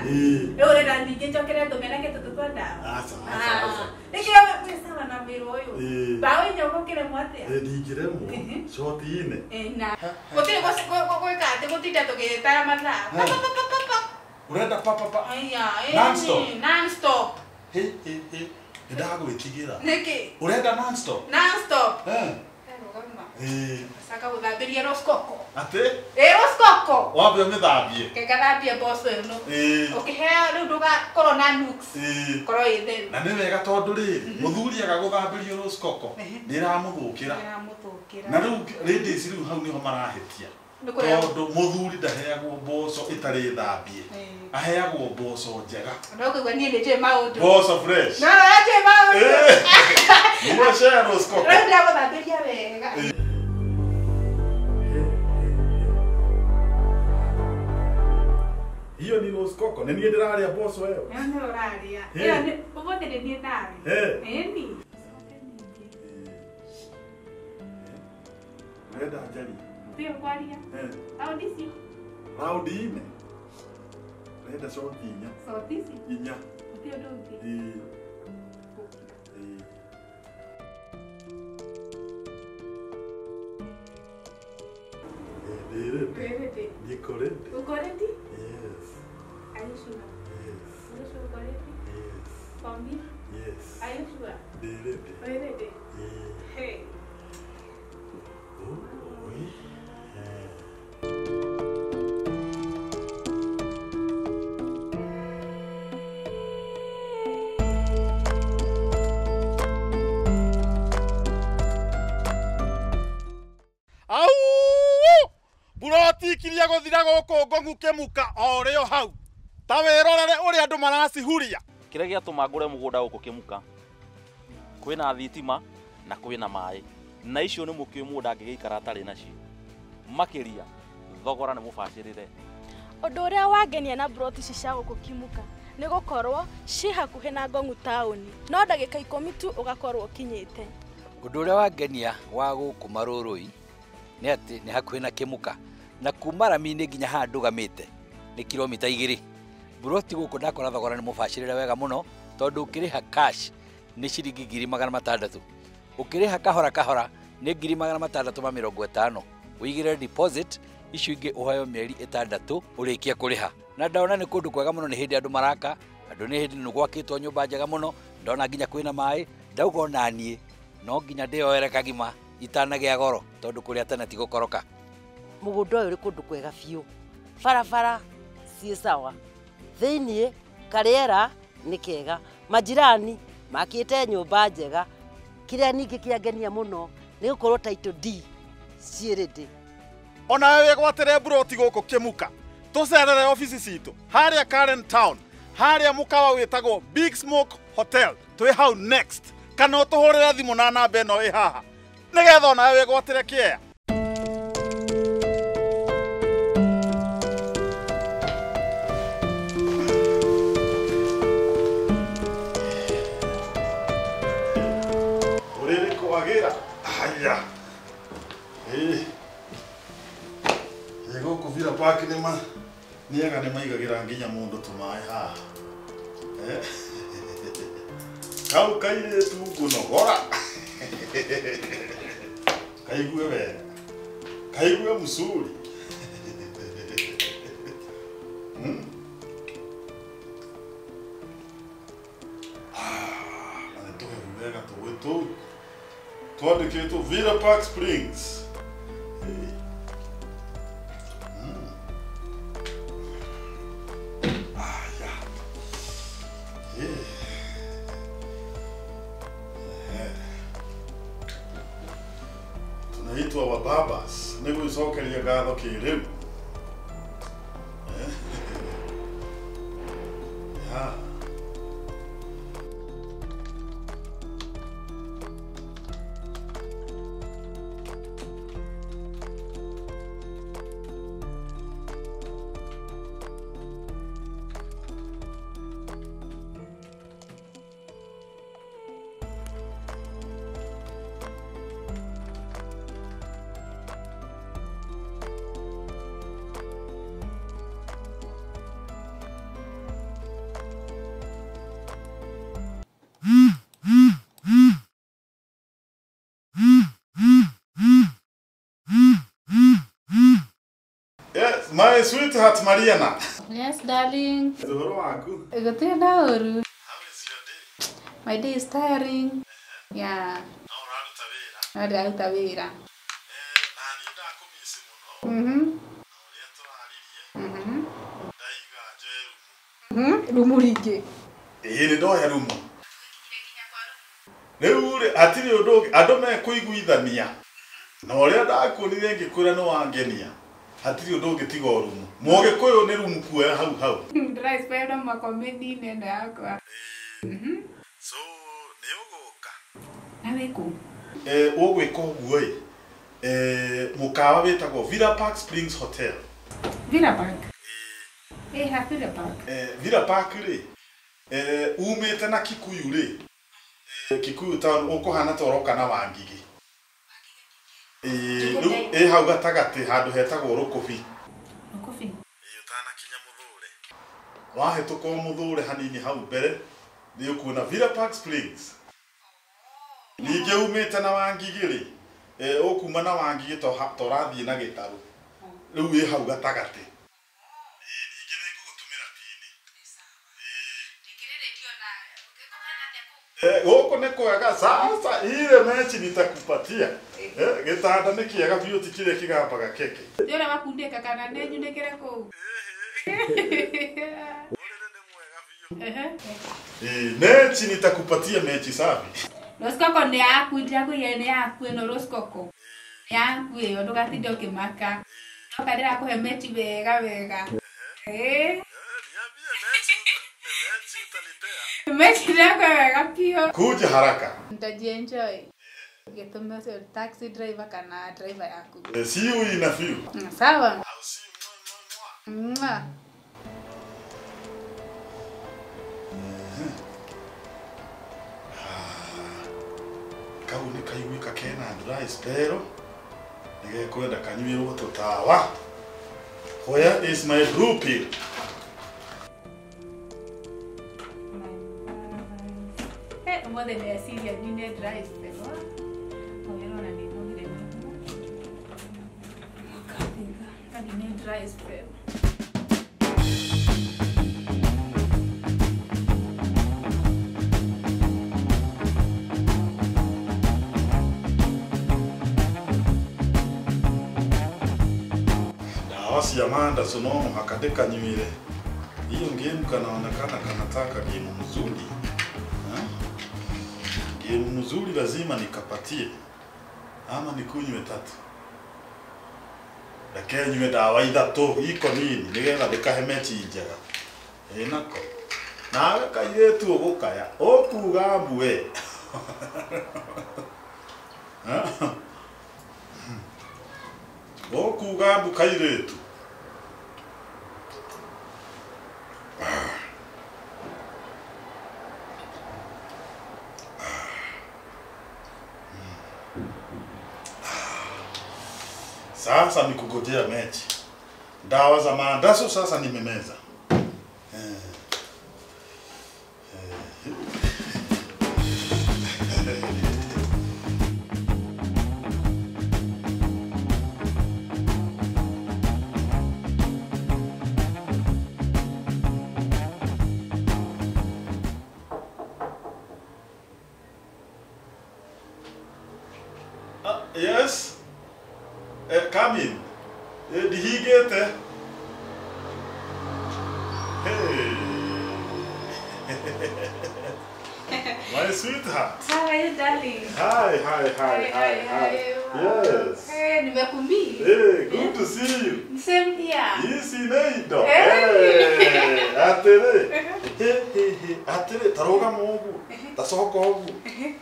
Rĩu ũrenda ningĩ njokere tũmenake tũtũ twa ndawa. Aca, aca, aca. Nĩkĩo wĩ sawa na wĩra ũyũ. Mbaũ inya ũgũkĩremwo atĩa? Ndingĩremwo. Shoti ine. Na gũtirĩ gwĩka atĩ gũtinda tũgĩtara mathaa. Pa, pa, pa, pa, pa. Ũrenda pa pa pa. Aya, Non stop. Non stop. He he he. Nĩndagwĩtigĩra. Nĩkĩ? Ũrenda non stop? Non stop. Saka gũthambĩria roskoko. Atĩ? Ĩ roskoko. Wambe ũmĩthambie. Ngathambie mboco ĩno. Ũkĩheo rĩu ndũgakorwo na nuks. Korwo ĩ theru. Na nĩ wega tondũ rĩrĩ, mũthuri aga gũthambĩrio roskoko nĩ ĩramũthũkĩra. Nĩ ĩramũthũkĩra. Na rĩu ladies rĩu hau nĩho marahĩtia. Tondũ mũthuri ndaheagwo mboco ĩtarĩ thambie. Aheagwo mboco njega. No ũkaigua niĩ nĩ njũĩ maũndũ. Mboco fresh. No, no, njũĩ maũndũ. Mboco ya roskoko. Rĩu ndĩragũthambĩria wega. Hiyo ni roskoko. Nĩ niĩ ndĩrarĩa mboco ĩyo. Ĩyo nĩyo ũrarĩa. Ĩyo nĩ ũmũthĩ nĩ niĩ nawe. Ĩni. Ũrenda njarie? Ndio kwaria. Raundi ici. Raundi ine. Ũrenda shoti inya. Shoti ici? Inya. Gũtirĩ ũndũ ũngĩ. Ĩĩ. Ready. Niko ready. Uko ready? Yes. Are you sure? Yes. Are you sure uko ready? Yes. For me? Yes. Are you sure? Be ready. Are you ready? Yeah. Hey. Oh, yeah. Kiria guthira guku ngongu kimuka o rio hau ta wirorere uria andu maracihuria kiria giatuma ngure mugunda guku kimuka kwina thitima na kwina mai na icio ni mukiu mundu angigiikara atari nacio makiria thogora ni mubacirire. Undu uria wangenia na broti ici cia guku Kimuka ni gukorwo ci hakuhi na Ngongu tauni no ndagika 10 tu ugakorwo ukinyite. Undu uria wangenia wa guku Marurui ni ati ni hakuhi na Kimuka na kuma rami-inĩ nginya haha ndũgamĩte nĩ kilomita 2. Buroti gũkũ ndakora thogora nĩ mũbacĩrĩre wega mũno tondũ ũkĩrĩha cash nĩ ciringi 600,000, ũkĩrĩha kahora kahora nĩ 650,000, ũigĩre deposit icio ingĩ ũheo mĩeri 6 ũrĩkie kũrĩha. Na ndona nĩ kũndũ kwega mũno, nĩ hĩndĩ andũ maraka, andũ nĩ hĩndĩ nĩ gwakĩtwo nyũmba njega mũno, ndona nginya kwĩna maĩ, ndauga ona niĩ no nginya ndĩyoere kagima itanagĩa goro tondũ kũrĩa tene ti gũkoroka. Mũgũnda ũyũ ũrĩ kũndũ kwega biũ, barabara ciĩ sawa, thĩiniĩ karĩera nĩ kega, majirani makĩte nyũmba njega. Kĩrĩa ningĩ kĩangenia mũno nĩ gũkorwo title deed ciĩ ready. Onawe wĩgwatĩre mburoti gũkũ Kimuka, tũcerere obici citũ harĩa Karen Town, harĩa mũkawa wĩtagwo Big Smoke Hotel, twĩ hau next, kana ũtũhũrĩre thimũ na namba ĩno ĩ haha nĩgetha onawe wĩgwatĩre kĩea. Haya. Gũkũ Villa Park nĩ ma nĩega nĩ maigagĩra nginya mũndũ tũmaĩ haha. Kau kairĩtu ngũnogora. Kaigue wega. Kaigue mzuri. Na nĩ tũhehu wega tũĩ tũu. Twandĩkĩtwo Villa Park Springs. Tunaitwa wababas nĩ gwĩcokeria ngatho kĩrĩu. Yeah. My sweetheart Mariana. Yes, darling. Ũhoro waku? Gũtirĩ na ũru. How is your day? My day is tiring. Yeah. No ũraruta wĩra? No ndĩraruta wĩra. Na niĩ ndakũmici mũno. Na ũrĩa tũraririe. Ndaiga njoe rumu. Rumu rĩngĩ. Ĩĩ nĩ ndoya rumu. Rĩu rĩ hatirĩ ũndũ ũngĩ andũ mekũiguithania. Na ũrĩa ndakuonire ngĩkwĩra nĩ wangenia. Hatirĩ ũndũ ũngĩ tiga o rumu. Mũgĩkũyũ nĩ rumu kuoya hau hau. Ndĩraspenda makomedi-inĩ ĩno yakwa. So nĩ ũgũka? Na wĩ kũ? Ũgwĩka ũguo ĩ, mũkawa wĩtagwo Villa Park Springs Hotel. Villa Park? Ĩ ha Villa Park? Villa Park rĩ, umĩte na Kikuyu rĩ, Kikuyu town ũkũhana ta ũroka na Wangigĩ. Rĩu ĩ hau gatagatĩ handũ hetagwo Rũkũbi. Rũkũbi? Ĩ ũtanakinya Mũthũre. Wahĩtũka o Mũthũre hanini hau mbere nĩ ũkuona Villa Park Springs. Ningĩ umĩte na Wangigĩ rĩ, ũkuma na Wangigĩ ta ũrathiĩ na gĩtarũ. Rĩu ĩ hau gatagatĩ. Ningĩ nĩ ngũgũtũmĩra pini. Gũkũ nĩ kwega sasa ile mechi nitakupatia. Gĩtanda nĩ kĩega biũ ti kĩrĩa kĩgambaga keke. Nĩ ũrĩa makundĩka kana nĩ nyunĩkĩre kũu? Ũrĩrĩ nĩ mwega biũ. Mechi nitakupatia mechi safi. Roskoko nĩ yaku, ndĩrakũigĩra nĩ yaku ĩno roskoko. Nĩ yaku ĩyo ndũgatinde ũkĩmaka. Ndoka ndĩrakũhe mechi wega wega. Niambie mechi utanipea. Mechi ndĩrakũhe wega biũ. Kuja haraka. Nitajienjoy. Gĩtũme ũcio taxi driver kana driver yaku. See you in a few. Sawa. I'll see you. Mwah, mwah, mwah. Mwah. Kau nĩ kaiguĩka kena dry spell nĩgekwenda kanyuĩrwo tũtawa. Where is my blue pill? Ũmũthĩ ndeciria nyune dry spell. Ũrona nĩ nogire mũno. Mũkathĩga, ngathiĩ dry spell. Ndawa cia mandacu no mũhaka ndĩkanyuire. Hiyo ngemu kanaonekana kanataka gemu mzuri. Gemu mzuri lazima nikapatie ama nikunywe tatu. Reke nyue ndawa ithatũ iko nini nĩgetha ndĩkahe mechi njega. Ĩ nako. Nawe kairĩtu ũgũkaya ũkuga mbu we. Ũkuga mbu kairĩtu. Sasa ni kugojea mechi. Dawa za maandaso sasa nimemeza. Yes. Come in. Ndihingĩte. Hey. My sweetheart. How are you, darling? Hi, hi, hi, hi, hi. Yes. Hey, nimekumiss. Hey, good to see you. Same here. Ici nĩ indo. Hey, atĩrĩ. Hey, hey, hey. Atĩrĩ, ta rũgama ũguo. Ta coka ũguo.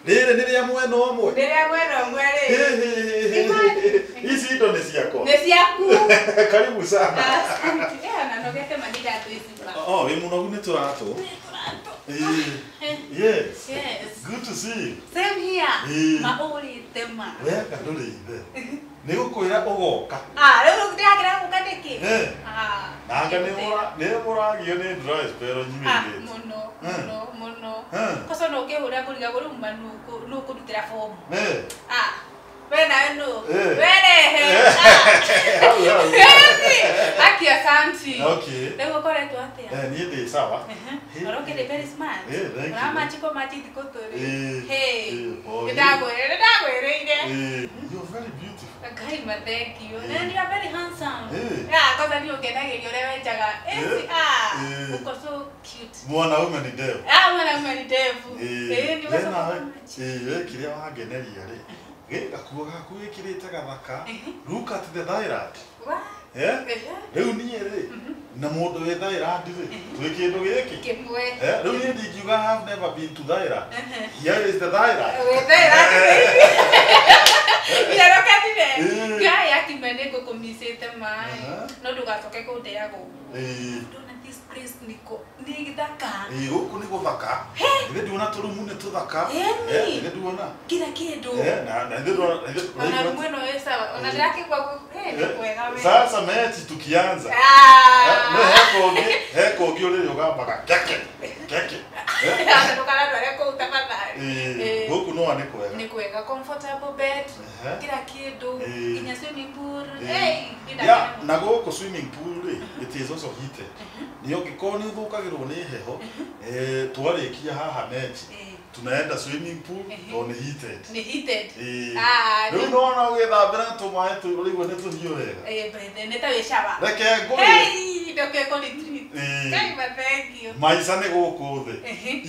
Rĩrĩ nĩ rĩa mwena ũmwe. Nĩ rĩa mwena ũmwe rĩ. Hey, hey, hey, hey. Ici indo nĩ ciakwa. Nĩ ciaku. Karibu sana. Asante. Na nogete mahinda twĩciba. Oh, wĩ mũnogu nĩ tũratũ. Nĩ tũratũ. Yes. Yes. Good to see you. Same here. Eh. Maũrĩte ma. Wega ndũrĩ ithe. Nĩ gũkwĩra ũgoka. Ah, rĩu ndĩrakĩra gũka nĩkĩ? Eh. Ah. Nanga nĩ mũragio nĩ dry spell Ah, nyuĩrĩte. mũno, mũno, mũno. Eh. Koco no ũkĩhũra kũrigagwo rĩu ma nũ ũkũrutĩra bomu. Eh. Ah. We nawe nũ? Eh. We rehe. Hau, hau. Ah. Aki Okay. Rĩu ũkoretwo atĩa? Niĩ ndĩ sawa. Ũrokĩrĩ very smart. Thank you. Ũramachiko machi thikũ tũrĩ. Hey. Boy. Nĩndagwĩrĩire. You're very beautiful. Ngai ma thank you. And you are very handsome. Eh. Kwanza niĩ ũngenagĩria ũrĩa wenjaga. Uko so cute. Mwanaume ni ndevu. Mwanaume ni ndevu. Nĩ We nawe, we kĩrĩa wangeneria rĩ, gakuo gaku wĩkĩrĩte gathaka. Look at the thyroid. Rĩu niĩ rĩ, na mũndũ wĩ thyroid rĩ, twĩ kĩndũ gĩkĩ. Kĩmwe. Rĩu niĩ ndingiuga I have never been to thyroid. Here is the thyroid. Wĩ thyroid. Irarokatire. Ngai akime nĩ ngũkũmicĩte maĩ. No ndũgacoke kũndea gũkũ. Ndona this place niko nĩ gĩthaka. Gũkũ nĩ gũthaka. Ithe nduona tũrumu nĩ tũthaka. Ithe nduona. Kila kĩndũ. Na ithe nduona. Ona rumu ĩno ĩ sawa. Ona ndĩrakĩigua nĩ kwega we. Sasa mechi tukianza. He kũngĩ ũrĩrĩ ũgambaga keke. Keke. Ndũkarandware kũu tafadhali. Gũkũ no nĩ kwega. Nĩ kwega, comfortable bed. Kila kĩndũ. Nginya swimming pool. Na gũkũ swimming pool rĩ, it is also heated. Nĩ ũngĩkorwo nĩ ũthũkagĩrwo nĩ heho, twarĩkia haha mechi, tunaenda swimming pool tondũ nĩ heated. Nĩ heated. Rĩu nĩwona ũgĩthambĩra tũmaĩ tũraigua nĩ tũhiũ wega. Nĩ ta wĩ shower. Reke ngũrĩre. Ndoke kũ retreat. Ngai ma thank you. Maica nĩ gũkũ thĩ,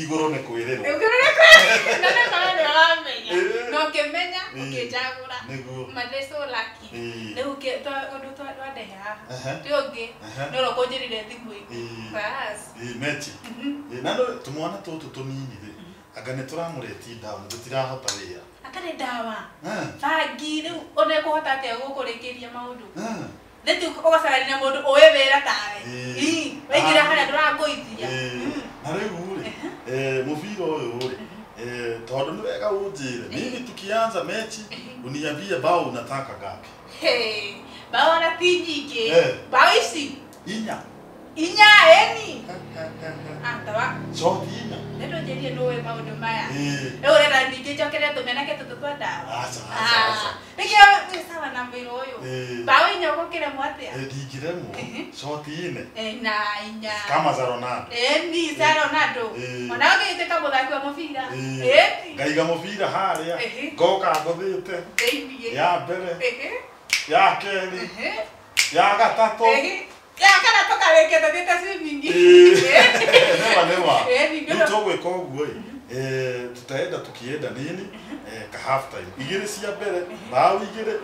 igũrũ nĩ kwĩrĩrwo. Igũrũ nĩ kwĩrĩrwo. Na nĩ korwo nĩ ũramenya. Na ũkĩmenya, ũkĩnjagũra. Nĩguo. Ma ndĩ so lucky. Rĩu ũndũ twandehe haha. Ti ũngĩ, nĩ ũrĩa ũkũnjĩrire thimũ-inĩ. Bas. Mechi. Na no tũmwana tũtũ tũnini rĩ, anga nĩ tũramũreti down, tũtirahota wĩra. Atarĩ ndawa. Bangi rĩu ona ĩkũhota atĩa gũkũrĩkĩria maũndũ. Rĩu ũgacarania mũndũ ũĩ wĩra tawe. Waingĩra harĩa ndũrangũithia. Na rĩu rĩ, mũbira ũyũ rĩ, tondũ nĩ wega ũnjĩre, mimi tukianza mechi uniambie bao unataka ngapi? Bao ona ti nyingĩ. Bao ici? Inya. Inya eni. Tawa. Shoti inya. Nĩ ndũnjĩrie nũĩ maũndũ maya. Rĩu ũrenda ningĩ njokere tũmenake tũtũ twa ndawa. Aca, aca, aca. Nĩkĩo wĩ sawa na mwĩrĩ ũyũ. Bao inya ũgũkĩremwo atĩa? Ndingĩremwo. Shoti ine. Na inya. Kama za Ronaldo. Eni za Ronaldo. Ona ũngĩgĩtuĩka mũthaki wa mũbira. Ngaiga mũbira harĩa. Ngoka ngũthĩte. Thĩiniĩ. Ya mbere. Ya kerĩ. Ya gatatũ. Ya kana tũkarĩkia tũthiĩte swimming. Nĩma nĩma. Rĩu tũgwĩka ũguo ĩ, tutaenda tukienda nini ka half time. Igĩrĩ cia mbere, bao igĩrĩ,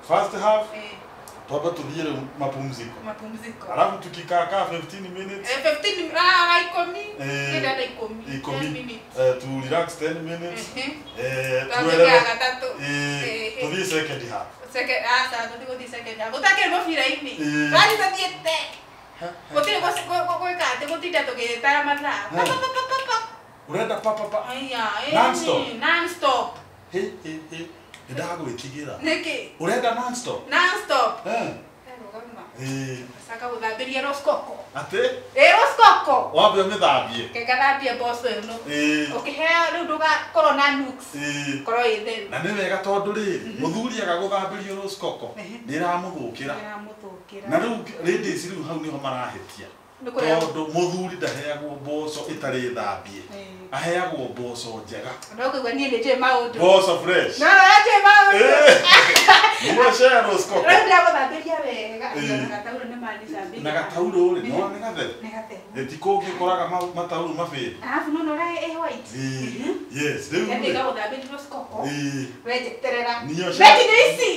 first half, twambe tũthiĩ rĩu mapumziko. Mapumziko. Alafu tukikaa kaa 15 minutes. 15 ikũmi. Nĩndenda ikũmi. 10 minutes. To relax 10 minutes. Tuelewe. Tũthiĩ second half. Second, sawa, tũthiĩ gũthiĩ second half. Gũtakĩrĩ mũbira-inĩ. Twathiĩ tũthiĩte. Gũtirĩ gwĩka atĩ gũtinda tũgĩtara mathaa. Pa, pa, pa, pa, pa. Ũrenda pa, pa, pa. Aya, Non-stop. Non-stop. He, he, he. Nĩndagwĩtigĩra. Nĩkĩ? Ũrenda non-stop? Non-stop. Caka gũthambĩria roscoco. Atĩ? Roscoco. Wambe ũmĩthambie. Reke ngathambie mboco ĩno. Ũkĩheo rĩu ndũgakorwo na nuks. Korwo ĩ theru. Na nĩ wega tondũ rĩrĩ, mũthuri aga gũthambĩrio roscoco, nĩ ĩramũthũkĩra. Na rĩu ladies rĩu hau nĩho marahĩtia. Tondũ mũthuri ndaheagwo mboco ĩtarĩ thambie. Aheagwo mboco njega. No ũkaigua niĩ nĩ njũĩ maũndũ. Mboco fresh. No, no, njũĩ maũndũ. Nĩguo roscoco. Rĩu ndĩragũthambĩria wega. Na gataurũ nĩ manicambĩria. Na gataurũ rĩ, nĩwona nĩ gatheru? Nĩ gatheru. Ti kũngĩ ũkoraga mataurũ mabĩrĩ. Arabu nĩwona ũrĩa ĩ white. Yes, rĩu rĩ. Ngagũthambĩria roscoco. We njeterera. Mechi nĩ ici.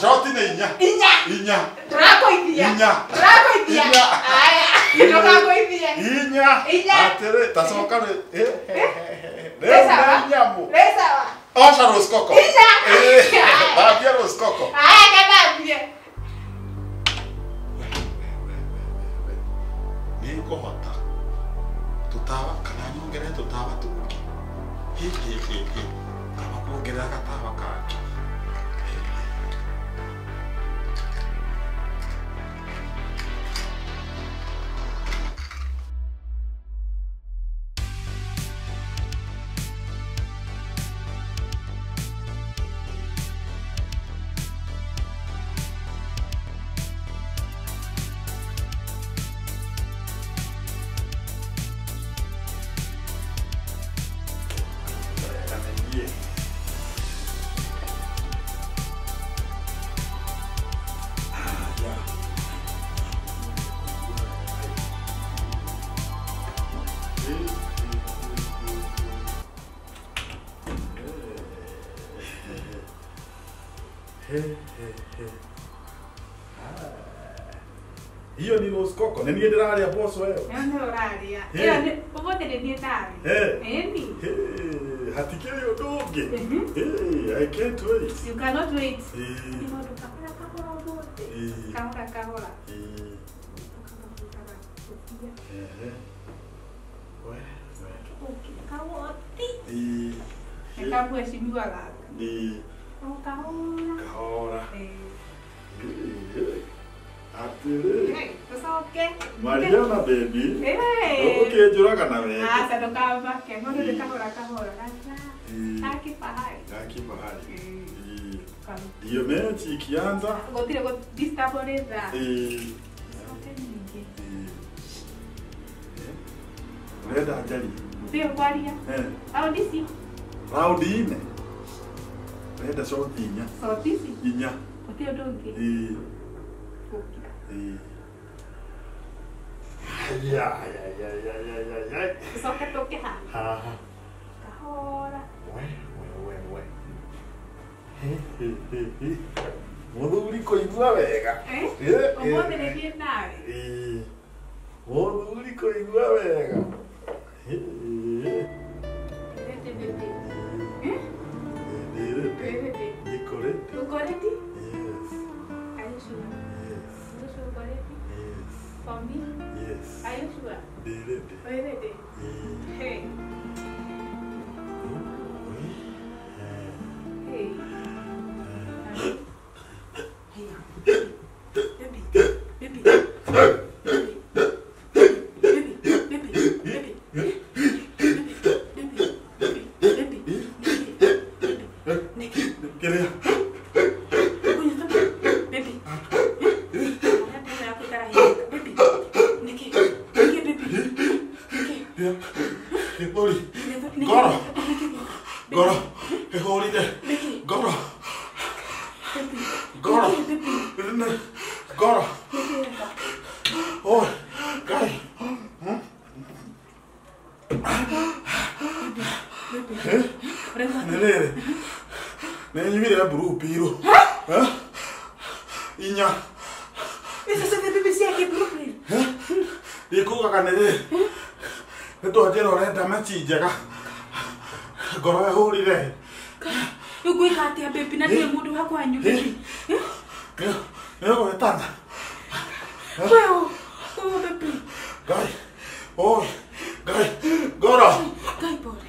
Shoti nĩ inya. Inya. Inya. Ndũrakũithia. Inya. Ndũrakũithia. Aya. Ndũkangũithie. Inya. Inya. Atĩrĩ, ta coka rĩ. Rĩu nĩ nyamũ. Rĩ sawa. Osha roscoco. Inya. Thambia roscoco. Aya, ngathambie. Nĩ ngũhota tũtawa kana nyongerere tũtawa tũngĩ. Hĩ hĩ hĩ hĩ. Kaba kuongerera gatawa kangĩ. He. Hiyo ni rose coco. Nĩ niĩ ndĩrarĩa mboco ĩyo. Ĩyo nĩyo ũrarĩa. Ĩyo nĩ ũmũthĩ nĩ niĩ nawe. Ĩni. Hatikĩrĩ ũndũ ũngĩ. I can't wait. You cannot wait. Nĩ maũndũ kahora kahora ũmũthĩ. Kahora kahora. Kawoti. Nĩkamheshimiwa gaka. Kahora. Kahora. Atĩrĩ. Tũcoke. Mariana baby. Ũkĩnjũraga na wendo. Aca ndũkamake. Mũndũ nĩ kahora kahora. Gakifahari. Gakifahari. Ndiyo mechi ikianza. Gũtirĩ gũ disturb nĩ thaa. Tũcoke ningĩ. Ũrenda njarie? Ndio kwaria. Raundi ici. Raundi ine. Ũrenda shoti inya. Shoti ici? Inya. Gũtirĩ ũndũ ũngĩ. Ya. Tũcoke tũke haha. Haha. Kahora. We. He. Mũthuri kũigua wega. Ũmũthĩ nĩ niĩ nawe. Mũthuri kũigua wega. Ready, baby. Ready. Niko ready. Uko ready? Yes. Are you sure? Yes. Are you sure uko ready? Yes. For me? Yes. Are you sure? Ready. Are you ready? Hey. Hey. Baby. Baby. Baby. Baby. Baby. Baby. Goro. Goro. Goro. Goro. Oh, Ngai. Nĩ rĩrĩ. Nĩ nyumire blue pill. Inya. Icio ciothe baby ciake blue pill. Ikugaga nĩ rĩrĩ. Nĩ twanjĩra ũrenda mechi njega. Ngoro ĩhũrire. Rĩu ngwĩka atĩa baby na ndirĩ mũndũ wa kwanyu baby. Nĩ ũgwĩtana. Wewe, oh baby. Ngai. Oh, Ngai. Ngoro. Ngai pole.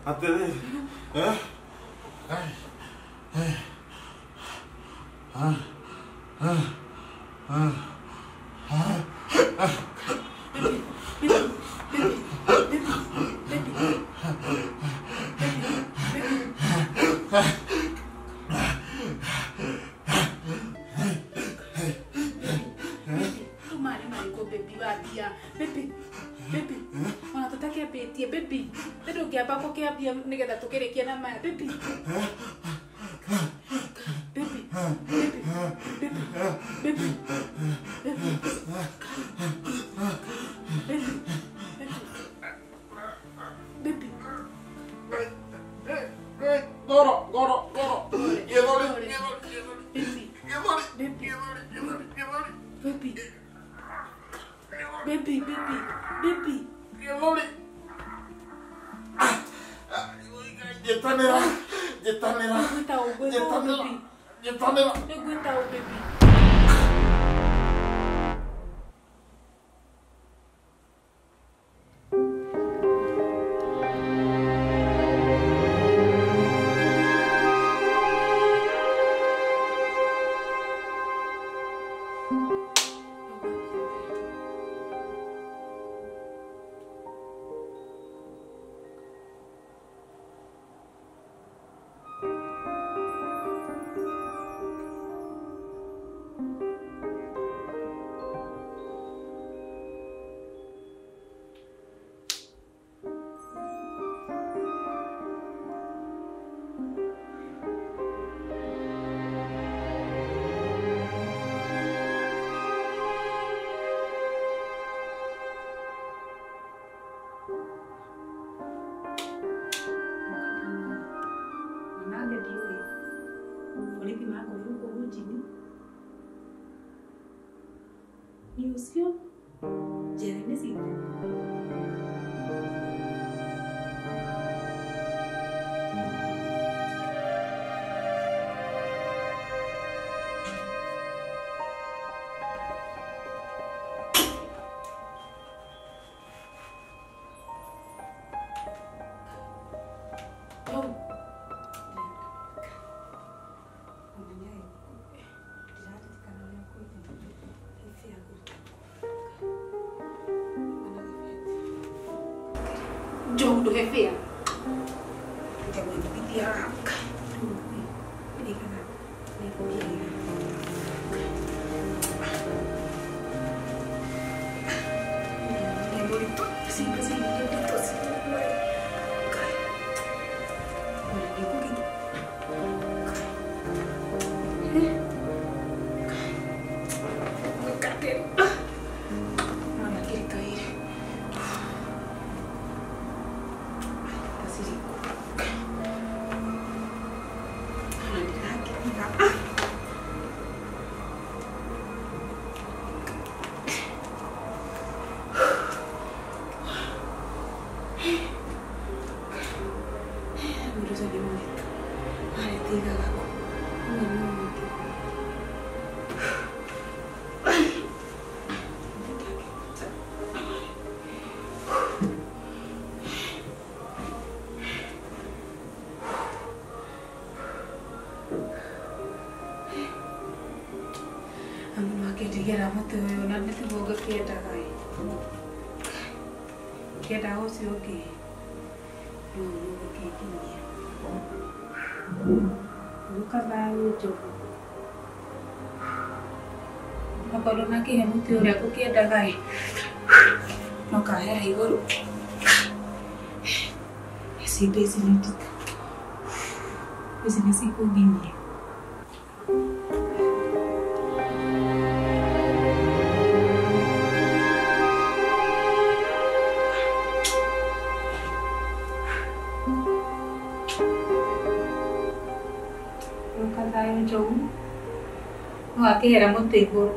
Atĩrĩrĩ. Ngai. Baby. Ona tũtakĩambĩtie baby. Nĩ ndũngĩamba gũkĩambia nĩgetha tũkĩrĩkie na maya baby. Baby. Baby. Baby. Baby. Baby. Baby. Goro. Gĩthũri. Baby. Baby. Baby. Baby. Gĩthũri. Njitanĩra. Njitanĩra. Nĩngwĩta ũ baby. Nĩ fair. Ndagwĩthia Makĩndigĩra mũtĩ ũyũ na nĩtiguo ngũkĩendaga ĩ. Ngĩendaga ũcio ũngĩ rĩu nĩũgũkĩnginyia. Hurũka thayũ Njogu. Okorwo ndũnakĩhe mũtĩ ũrĩa ngũkĩendaga ĩ, no kahera igũrũ. Ciimba ici nĩ nditũ. Ici nĩ cikũnginyia. Njogu no akĩhera mũtĩ igũrũ.